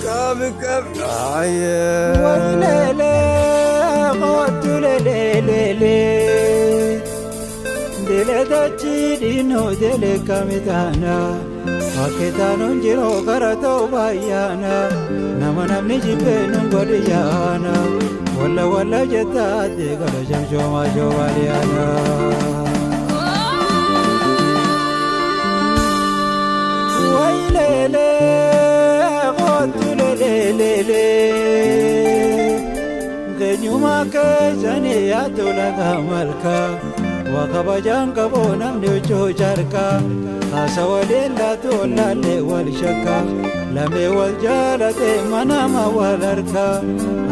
Qabi qabi. Waylele qottu lelelele Dele dachi dino dele kamitana Akitanon jiro karato bayana Nama namni jibbe nun godiyana Walla walla jetta de gala shamshoma showaliyana Waylele qottu lelelele Geenyuma keessanii yaaddu laga malkaa Wakabajaan qaboo namni huccuu carqaa Haasawaliin laatu ollaallee wal shakkaa Lamee wal jaalate manama wal harkaa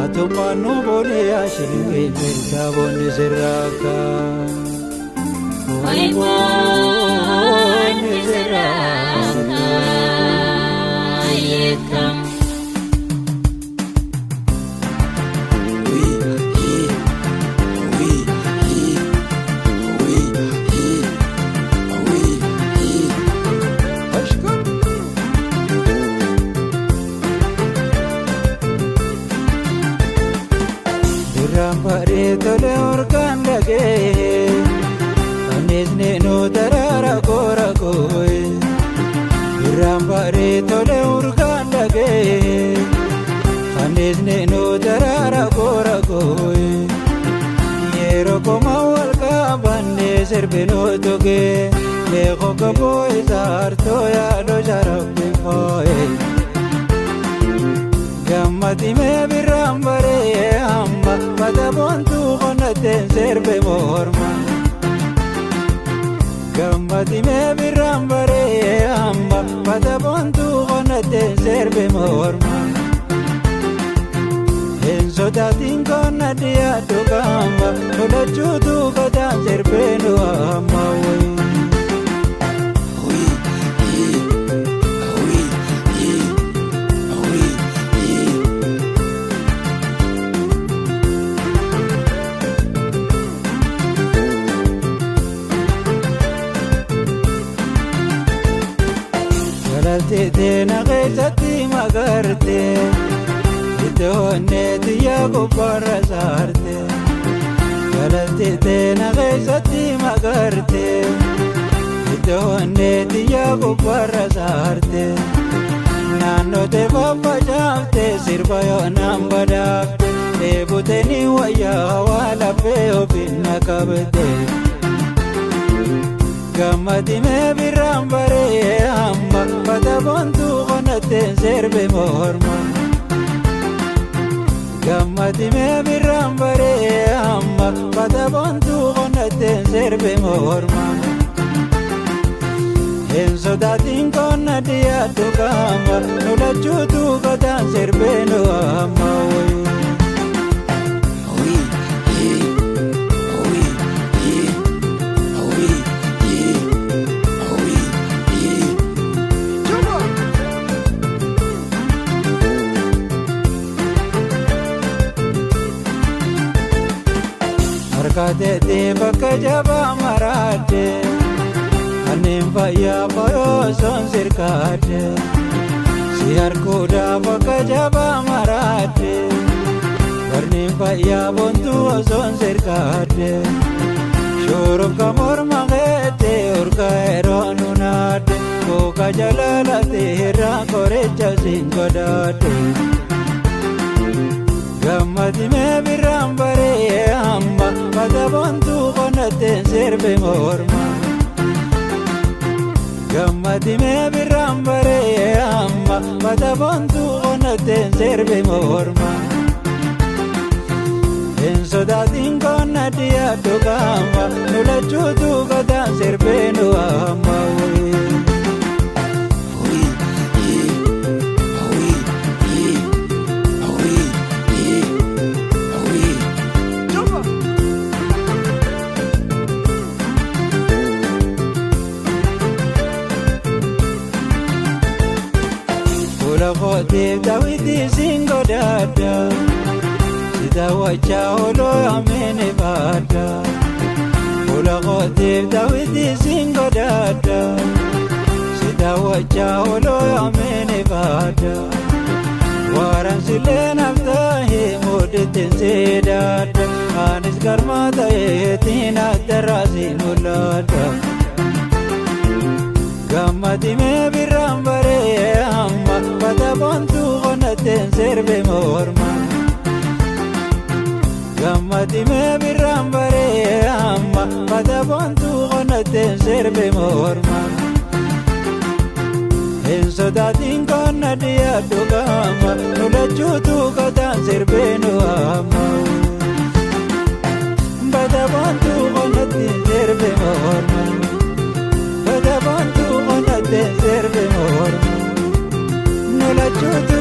Atummaan nu boonee yaashilingee beektaa boonni sirraakkaa. Boonni sirraakkaa yeekam. Biraan tole orkaan dhagee Annisni nu daraara koora kooye Biraan baaree tole orkaan dhagee Annisni nu daraara koora kooye Yeroo koma wal qabannee sirbinuu tugee Meeqoo qaboo isaartoo yaadoo sharafii fooye. Gammati mee biraan baree amma mata boontuu qonnateen sirbe morma. Gammati mee biraan baree amma mata boontuu qonnateen sirbe morma. Hin sodaatiin qonna dhiyaatu qaama lolachuutu qotaan sirbee nu amma wayi. Galalteetee na keessatti magartee itti onneeti yaa gubbaarra saartee. Galalteetee na keessatti magartee itti onneeti yaa gubbaarra saartee. Naannoo tee faffacaaftee sirba yoonaan badaaftee dheebutee ni wayyaa waa laphee ofiin na qabdee. Gammati mee biraan baree amma mata boontuu qonnateen sirbe morma. Gammati mee biraan baree amma mata boontuu qonnateen sirbe morma. Hin sodaatiin qonna dhiyaatu qaama lolachuutu qotaan sirbee nu amma wayi. Harkateetiin bakka jabaa maraadde Kanneen fayyaa fayoosoon sirkaadde Si harkuudhaa bakka jabaa maraadde Barneen fayyaa boontuu osoon sirkaadde Shurufka morma keettee urga yeroo nunaadde Kooka jalalatee irraa qoricha siin godhaadde. Gammati mee biraan baree amma mata boontuu qonnateen sirbe morma. Gammati mee biraan baree amma mata boontuu qonnateen sirbe morma. Hin sodaatiin qonna dhiyaatu qaama lolachuutu qotaan sirbee nu amma wayi. Fuula kootiif daawwitii siin godhaadha. Si daawwachaa ooluu ameen baadha. Fuula kootiif daawwitii siin godhaadha. Si daawwachaa ooluu ameen baadha. Waransilee naftahee moodittiin seedaadha. Anis garmaa ta'eetiin addarraasii mul'adha. Gammadimee birraan baree amma bata boontuu qonnatteen sirbe morma. Gammadimee birraan baree amma bata boontuu qonnatteen sirbe morma. Hin sodaatiin qonna dhiyaadhu gaama lolachuutu kataan sirbee nu amma. Bata boontuu qonnatteen sirbe morma. Bata boontuu qonnatteen sirbe morma. Lolachuutu.